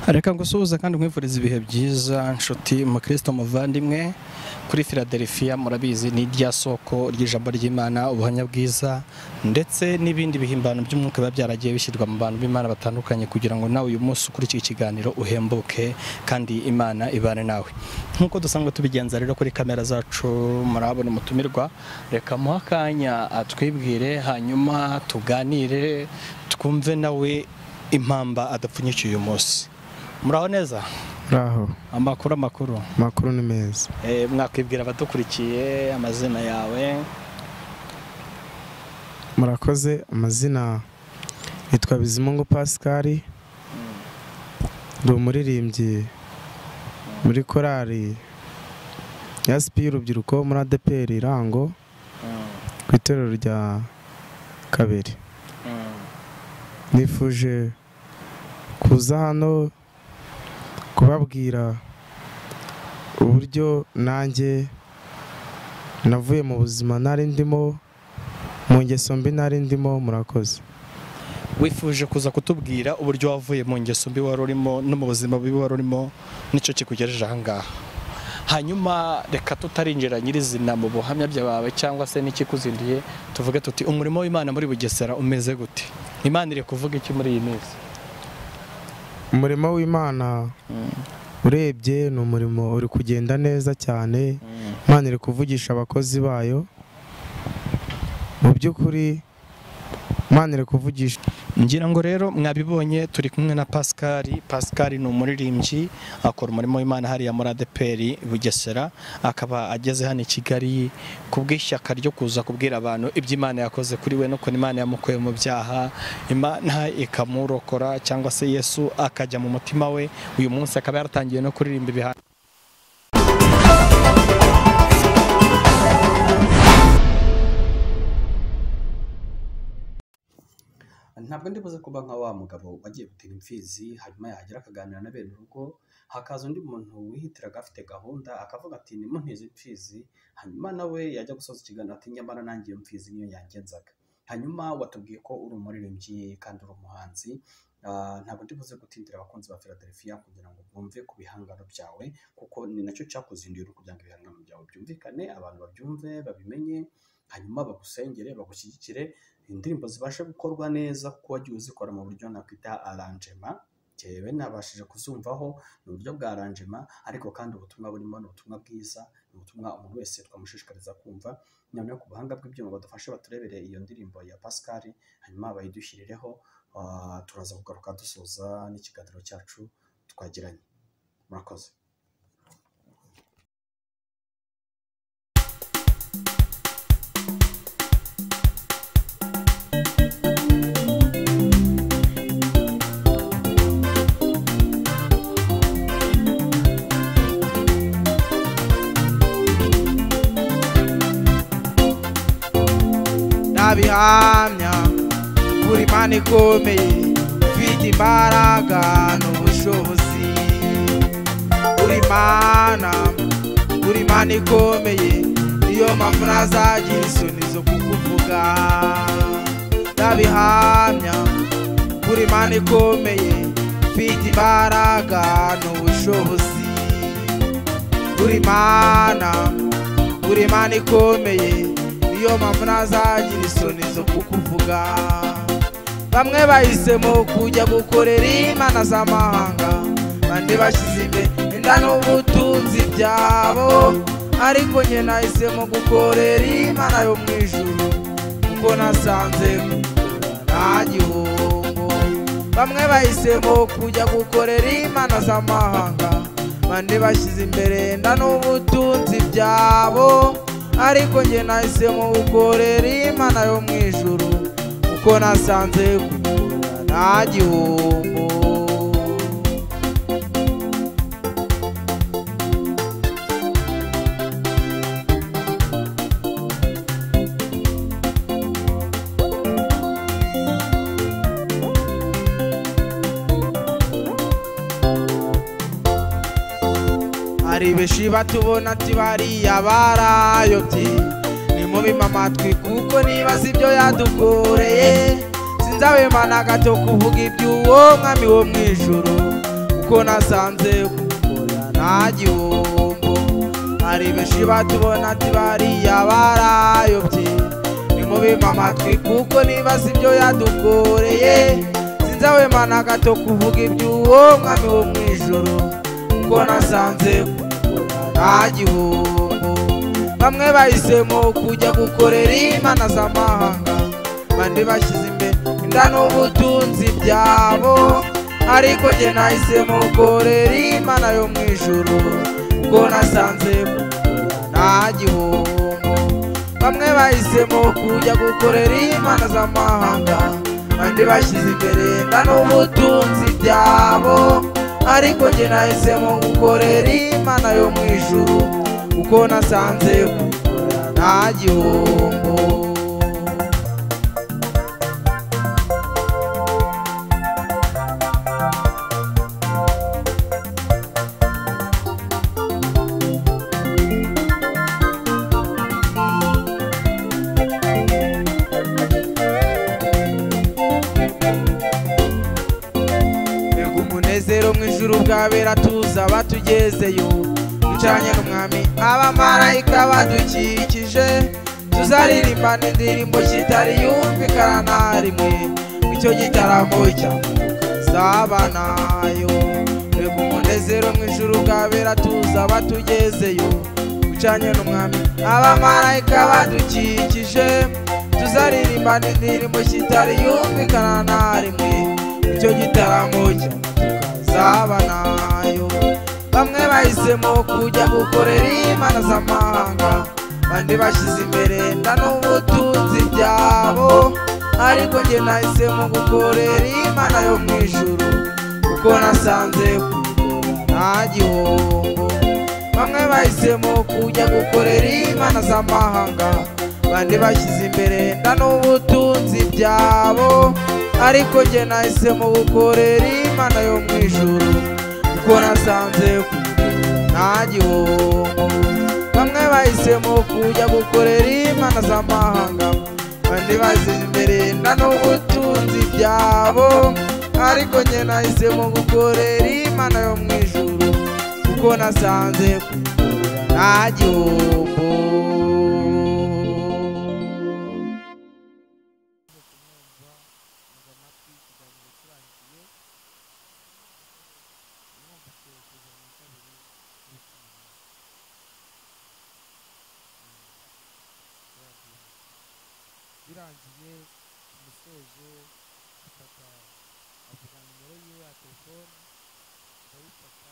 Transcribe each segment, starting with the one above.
Reka ngusuhuze kandi nkwifuriza ibihe byiza nshuti mukristo muvandimwe kuri Philadelphia. Murabizi ni rya soko ry'ijambo ry'Imana, ubuhamya bwiza ndetse n'ibindi bihimbano by'umwuka biba byaragiye bishyirwa mu bantu b'Imana batandukanye kugira ngo nawe uyu munsi ukuri iki kiganiro uhembuke kandi Imana ibane nawe. Nkuko dusanzwe tubigenza rero kuri kamera zacu murabona umutumirwa, reka muha akanya atwibwire hanyuma tuganire twumve nawe impamba adapfunyikiye uyu munsi. Muraho neza? Muraho. Amakuru amakuru. Amakuru ni meza. Mwakwibwira abadukurikiye amazina yawe? Murakoze. Amazina nitwa Bizimungu Pascal. Ndi umuririmbyi muri korali ya SP y'urubyiruko muri ADEPR Irango ku itorero rya kabiri. Nifuje kuza hano kubabwira uburyo nanjye navuye mu buzima nari ndimo, mu ngeso mbi nari ndimo. Murakoze. Wifuje kuza kutubwira uburyo wavuye mu ngeso mbi wari urimo no mu buzima bubi wari urimo, nicyo kikugejeje aha ngaha. Hanyuma reka tutarinjira nyirizina mu buhamya byawe cyangwa se n'ikikuzindiye, tuvuge tuti umurimo w'Imana muri Bugesera umeze gute? Imana iri kuvuga iki muri iyi minsi? Umurimo w'Imana urebye ni umurimo uri kugenda neza cyane. Imana iri kuvugisha abakozi bayo. Mu by'ukuri Imana iri kuvugisha. Ngira ngo rero mwabibonye turi kumwe na Pascal. Pascal ni umuririmbyi akora umurimo w'Imana hariya muri ADEPR Bugesera, akaba ageze hano i Kigali kubw'ishyaka ryo kuza kubwira abantu iby'Imana yakoze kuri we no ko Imana yamukuye mu byaha, Imana ikamurokora cyangwa se Yesu akajya mu mutima we. Uyu munsi akaba yaratangiye no kuririmba ibihangano. Ntabwo ndibuze kuba nka wa mugabo wagiye gutera imfizi hanyuma yahagera akaganira na bene urugo, hakaza undi muntu wihitiraga afite gahunda akavuga ati nimuntize imfizi, hanyuma nawe yajya gusoza ikiganiro ati nyamara nanjye iyo mfizi niyo yangenzaga. Hanyuma watubwiye ko uri umuririmbyi kandi uri umuhanzi. Ntabwo ndibuze gutindira abakunzi ba Philadelphia kugira ngo bumve ku bihangano byawe, kuko ni nacyo cyakuzinduye kugira ngo ibihangano byawe byumvikane, abantu babyumve babimenye, hanyuma bagusengere bagushyigikire, indirimbo zibashe gukorwa neza kuko wagiye uzikora mu buryo nakwita arrangement. Jewe nabashije kuzumvaho ni uburyo bwa arrangement, ariko kandi ubutumwa burimo ni ubutumwa bwiza, ni ubutumwa umuntu wese twamushishikariza kumva. Noneho ku buhanga bw'ibyuma badufashe baturebere iyo ndirimbo ya Pascal, hanyuma bayidushyirireho. Turaza kugaruka dusoza n'ikiganiro cyacu twagiranye. Murakoze. Ndabihamya kuri Imana ikomeye, ufite imbaraga n'ubushobozi. Uri Imana ikomeye, niyo mpamvu ntazagira isoni zo kukuvuga. Ndabihamya kuri Imana ikomeye, ufite imbaraga n'ubushobozi. Uri Imana ikomeye, niyo mpamvu ntazagira isoni zo kukuvuga. Bamwe bahisemo kujya gukorera imana z'amahanga, bandi bashyize imbere inda n'ubutunzi byabo, ariko njye nahisemo gukorera Imana yo mu ijuru, kuko nasanze nta gihombo. Bamwe bahisemo kujya gukorera imana z'amahanga, bandi bashyize imbere inda n'ubutunzi byabo, ariko njye nahisemo gukorera Imana yo mu ijuru, kuko nasanze nta gihombo. Hari benshi batubona ati bariya barayobye, nimubime amatwi kuko nibaza ibyo yadukoreye. Sinzabemana gato kuvuga iby'uwo mwami wo mu ijuru, Kuko nasanze gukora nta gihombo. Hari benshi batubona ati bariya barayobye, nimubime amatwi kuko nibaza ibyo yadukoreye. Sinzahwema na gato kuvuga iby'uwo mwami wo mu ijuru, kuko nasanze gukora nta gihombo. Bamwe bahisemo kujya gukorera imana z'amahanga, abandi bashyize imbere inda n'ubutunzi byabo, ariko jye nahisemo gukorera Imana yo mu ijuru, kuko nasanze nta gihombo. Bamwe bahisemo kujya gukorera imana z'amahanga, abandi bashyize imbere inda n'ubutunzi byabo, ariko jye nahisemo gukorera Imana yo mu ijuru, kuko nasanze gukora nta gihombo. Umunezero mu ijuru bwabera tuzaba tugezeyo, ducanye n'umwami abamarayika badukikije, tuzaririmba n'indirimbo kitari yumvikana na rimwe, icyo gitaramo cy'amatuka nayo. Mbega umunezero mu ijuru bwabera tuzaba tugezeyo, ducanye n'umwami abamarayika badukikije, tuzaririmba n'indirimbo kitari yumvikana na rimwe, icyo gitaramo cy'amatuka nayo. Bamwe bahisemo kujya gukorera imana z'amahanga, abandi bashyize imbere inda n'ubutunzi byabo, ariko jye nahisemo gukorera Imana yo mu ijuru, kuko nasanze nta gihombo. Bamwe bahisemo kujya gukorera imana z'amahanga, abandi bashyize imbere inda n'ubutunzi byabo, ariko jye nahisemo gukorera Imana yo mu ijuru, kuko nasanze nta gihombo. Bamwe bahisemo kujya gukorera imana z'amahanga, abandi bashyize imbere inda n'ubutunzi byabo, ariko jye nahisemo gukorera Imana yo mu ijuru, kuko nasanze nta gihombo. Birangiye umusozo afata avuga nimero yiwe ya telefone, ndayifata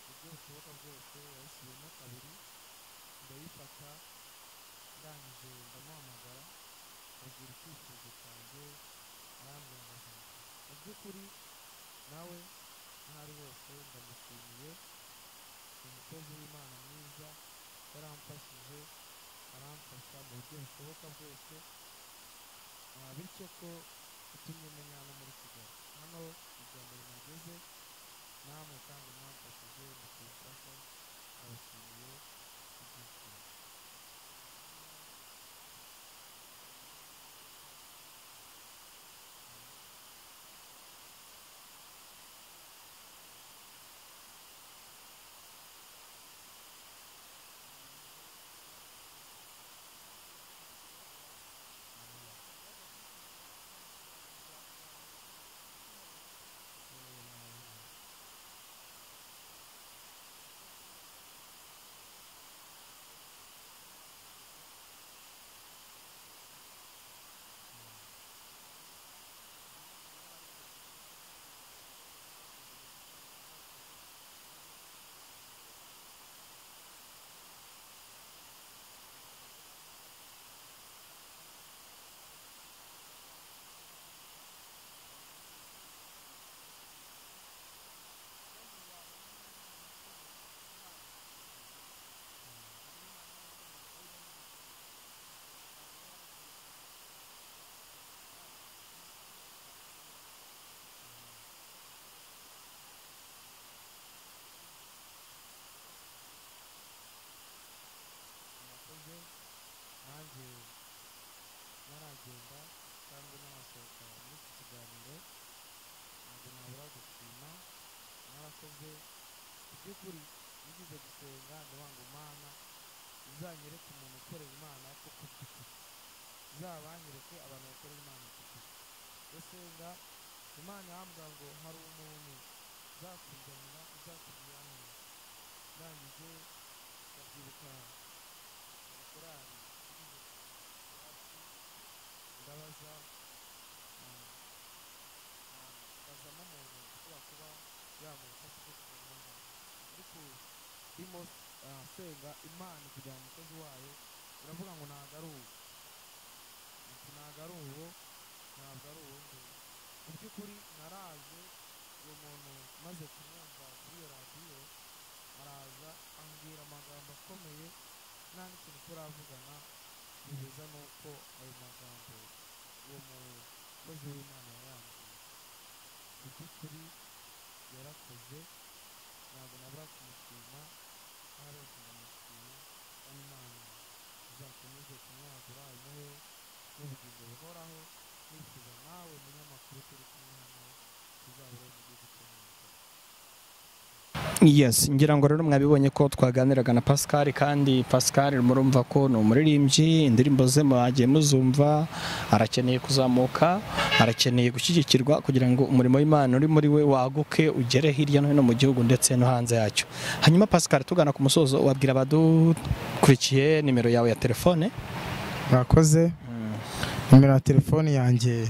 uburyo bushoboka bwose, yayisubiyemo kabiri ndayifata, ndangije ndamuhamagara mubwira icyifuzo cyanjye, arambwira ngo azamfasha. Mu by'ukuri nawe aho ari hose ndamushimiye, ni umukozi w'Imana mwiza, yaramfashije aramfasha mu buryo bushoboka bwose, bityo ko utumye menya no muri Kigali hano irya mbere nageze, namwe kandi mwamfashije mukimfasha, ndabashimiye ibyishimo. Ndangije by'ukuri nigeze gusenga ndavuga ngo Mana uzanyereke umuntu ukorera Imana koko by'ukuri, uzabanyereke abantu bakorera Imana by'ukuri. Ndasenga Imana irambwira ngo hari umuntu uzakuzanira uzakugirira neza. Ndangije ndabyibuka korali ndabaza mbazamo umuntu ushobora kuba yamufasha kugira ngo, ariko ndimo senga Imana kugira ngo umukozi wayo iravuga ngo ntabwo ari uwo, ntabwo ari uwo, ntabwo ari uwo nguwo. Mu by'ukuri naraje uwo muntu maze kumwumva kuri iyo radiyo, araza ambwira amagambo akomeye nta n'ikintu turavugana, bihuza n'uko ayo magambo uwo mukozi w'Imana yayambwiye. Mu by'ukuri yarakoze, ntabwo nabura kumushima, aho ari hose ndamushima, kandi Imana izakomeze kumwagura imuhe n'ubugingo buhoraho. Nifuza nawe munyamakuru turi kumwe hano tuzahore mu gihugu cyo mu ijuru. Yes, ngira ngo rero mwabibonye ko twaganiraga na Pascal, kandi Pascal murumva ko ni umuririmbyi, indirimbo ze mwagiye muzumva, arakeneye kuzamuka, arakeneye gushyigikirwa kugira ngo umurimo w'Imana uri muri we waguke ugere hirya no hino mu gihugu ndetse no hanze yacyo. Hanyuma Pascal, tugana ku musozo, wabwira abadukurikiye nimero yawe ya telefone? Murakoze. Nimero ya telefone yanjye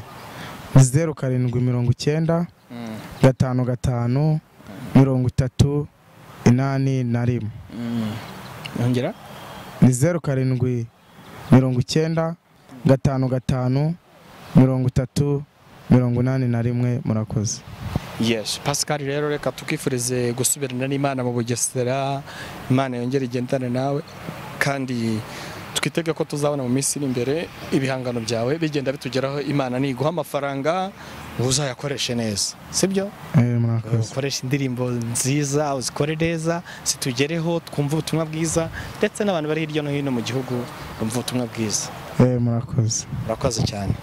ni 07 90 5 5 30 81. Yongera? Ni 07 90 5 5 30 81. Murakoze. Yes, Pascal rero reka tukifurize gusubirana n'Imana mu Bugesera, Imana yongere igendane nawe, kandi twitege ko tuzabona mu minsi iri imbere ibihangano byawe bigenda bitugeraho. Imana niguha amafaranga uzayakoreshe neza, sibyo? Murakoze. Ukoresha indirimbo nziza, uzikore neza, zitugereho, twumve ubutumwa bwiza, ndetse n'abantu bari hirya no hino mu gihugu bumve ubutumwa bwiza. Murakoze. Murakoze cyane.